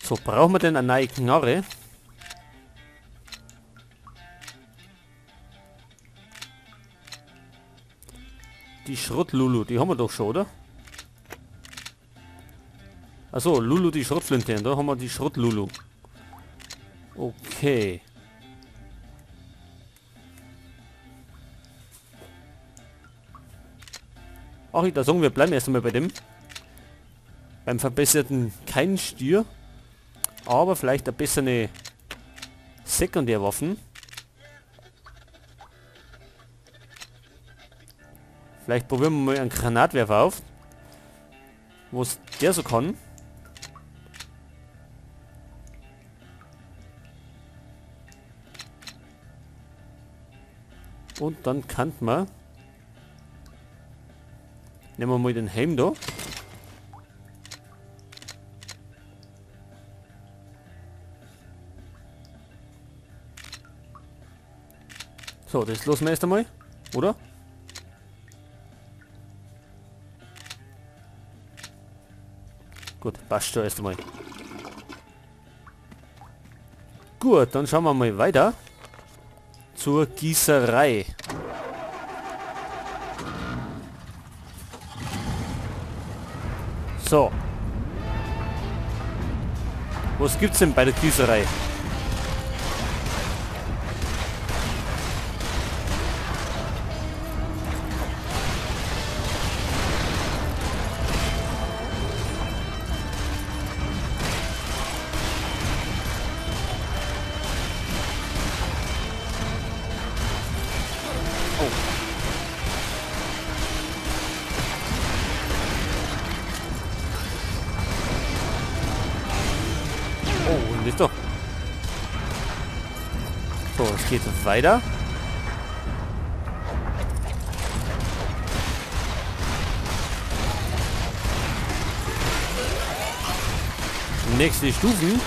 So, brauchen wir denn eine neue Knarre? Die Schrott-Lulu, die haben wir doch schon, oder? Achso, Lulu die Schrottflinte, da haben wir die Schrott-Lulu. Okay. Ach, ich da sagen, wir bleiben erst einmal bei dem. Beim verbesserten kein Stier. Aber vielleicht eine bessere Sekundärwaffen. Vielleicht probieren wir mal einen Granatwerfer auf. Was der so kann. Und dann kann man... Nehmen wir mal den Helm da. So, das lassen wir erst einmal, oder? Gut, passt schon erst einmal. Gut, dann schauen wir mal weiter zur Gießerei. So. Was gibt's denn bei der Gießerei? Doch. So, es geht weiter. Nächste Stufen.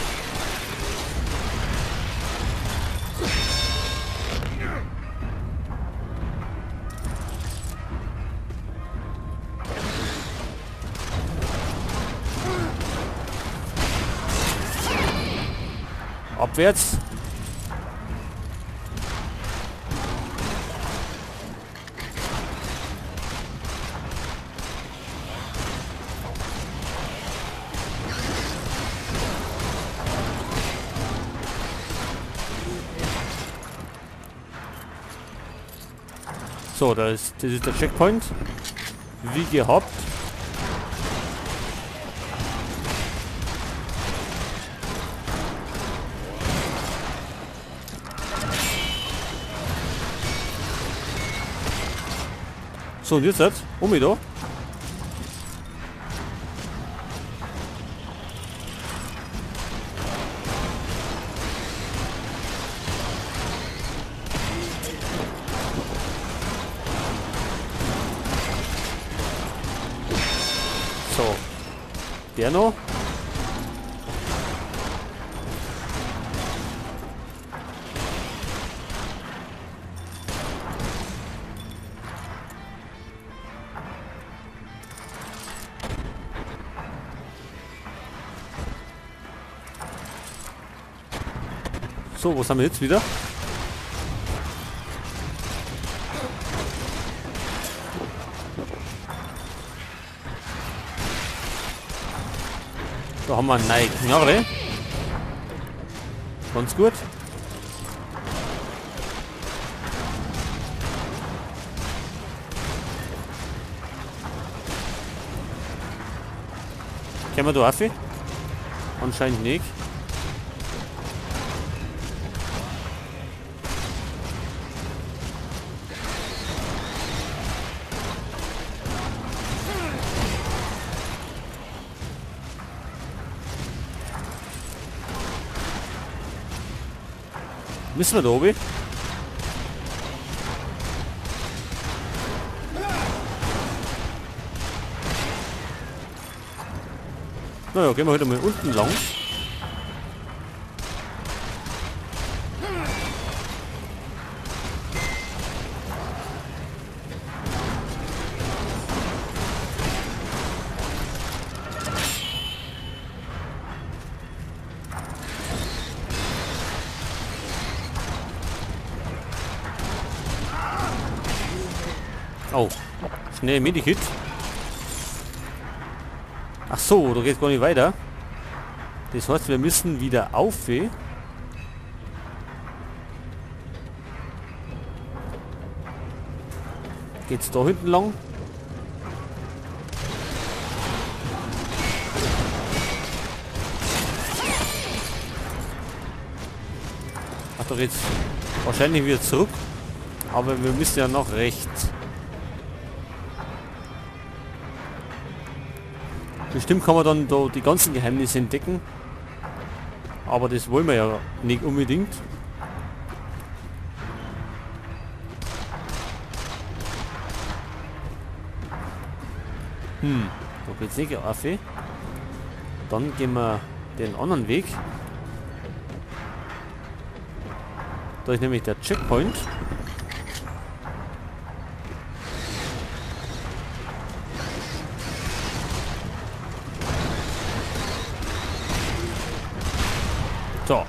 Abwärts. So, das ist der Checkpoint. Wie gehabt. So, und jetzt um mich da. So. Der noch. So, was haben wir jetzt wieder? Da haben wir eine neue Knarre. Ganz gut. Können wir da rauf? Anscheinend nicht. Müssen wir da oben? Naja, gehen wir heute mal unten lang. Oh, schnell Medikit. Ach so, da geht's gar nicht weiter. Das heißt, wir müssen wieder auf. Geht's da hinten lang? Ach, da geht's wahrscheinlich wieder zurück. Aber wir müssen ja noch rechts. Bestimmt kann man dann da die ganzen Geheimnisse entdecken. Aber das wollen wir ja nicht unbedingt. Hm, da geht's nicht auf. Dann gehen wir den anderen Weg. Da ist nämlich der Checkpoint. So.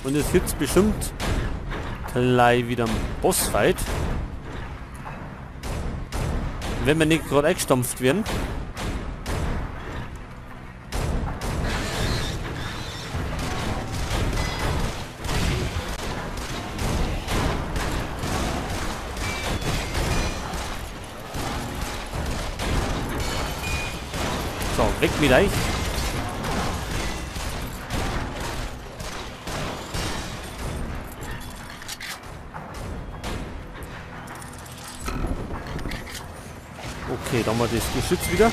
Und es gibt bestimmt gleich wieder einen Bossfight. Wenn wir nicht gerade eingestampft werden. So, weg mit euch. Okay, dann haben wir das Geschütz wieder.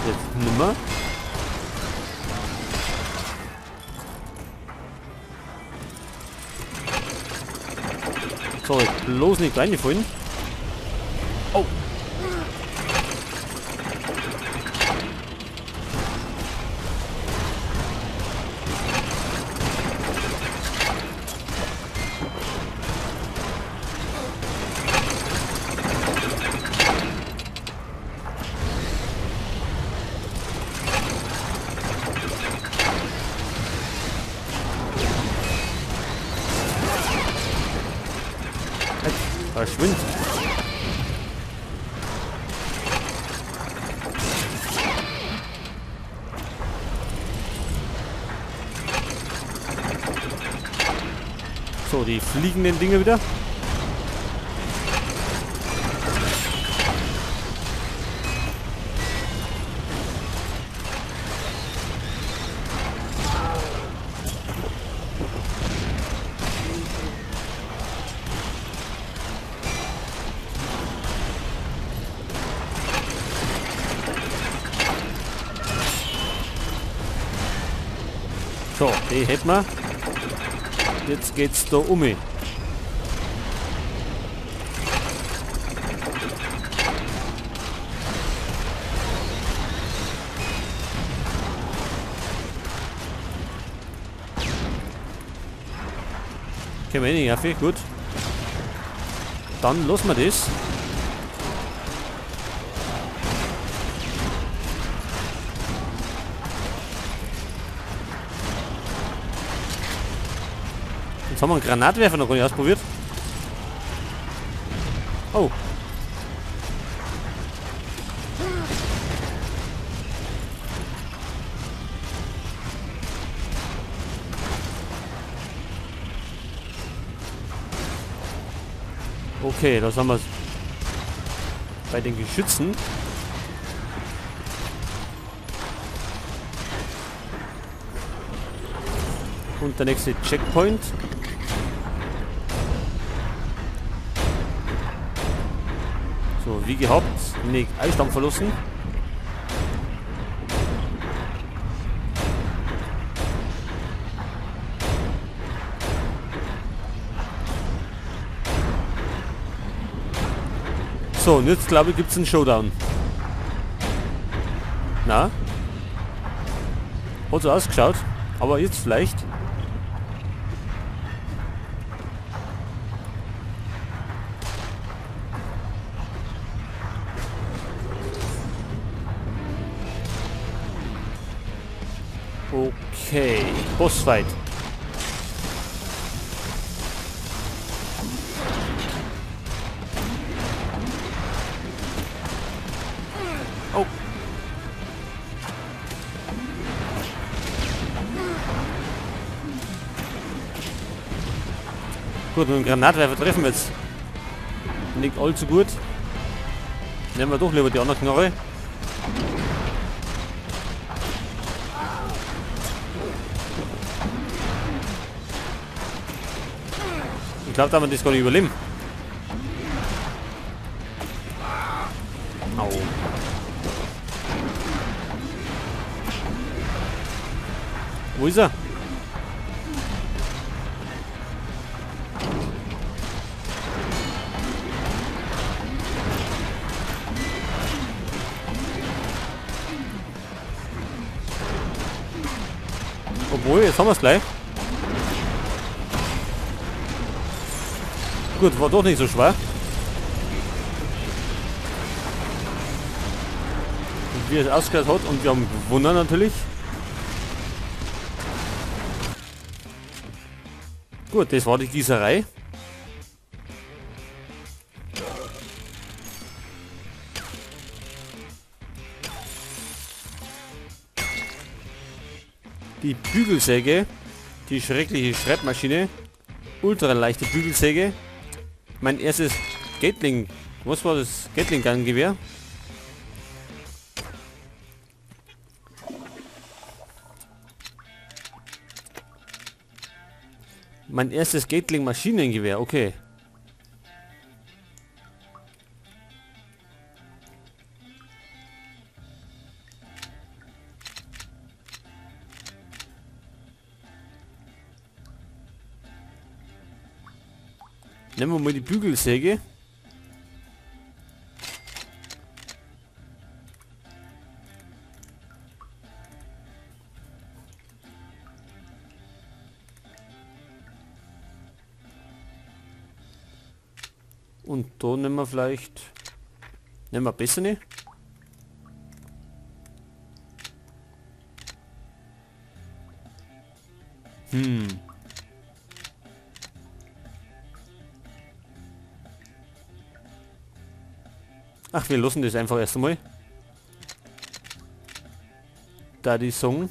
Jetzt nimmer. So, jetzt bloß nicht reingefallen. Oh! Verschwind. So, die fliegenden Dinge wieder. So, die hätten wir. Jetzt geht's da um. Können wir nicht auf, gut. Dann lassen wir das. Jetzt haben wir einen Granatwerfer noch gar nicht ausprobiert. Oh. Okay, das haben wir bei den Geschützen. Und der nächste Checkpoint. So, wie gehabt, nicht Einstand verlassen. So, und jetzt glaube ich gibt es einen Showdown. Na? Hat so ausgeschaut, aber jetzt vielleicht. Okay, Bossfight. Oh. Gut, mit dem Granatwerfer treffen wir jetzt nicht allzu gut. Nehmen wir doch lieber die andere Knarre. Ich glaube, da wir das gar nicht überleben. Au. Wo ist er? Obwohl, jetzt haben wir es gleich. Gut, war doch nicht so schwer. Und wie es ausgehört hat, und wir haben gewonnen natürlich. Gut, das war die Gießerei. Die Bügelsäge, die schreckliche Schreibmaschine, ultraleichte Bügelsäge, mein erstes Gatling, was war das? Gatling-Gun-Gewehr. Mein erstes Gatling-Maschinengewehr, okay. Nehmen wir mal die Bügelsäge. Und da nehmen wir vielleicht... Nehmen wir besser nicht. Ach, wir lassen das einfach erst einmal. Da die Song.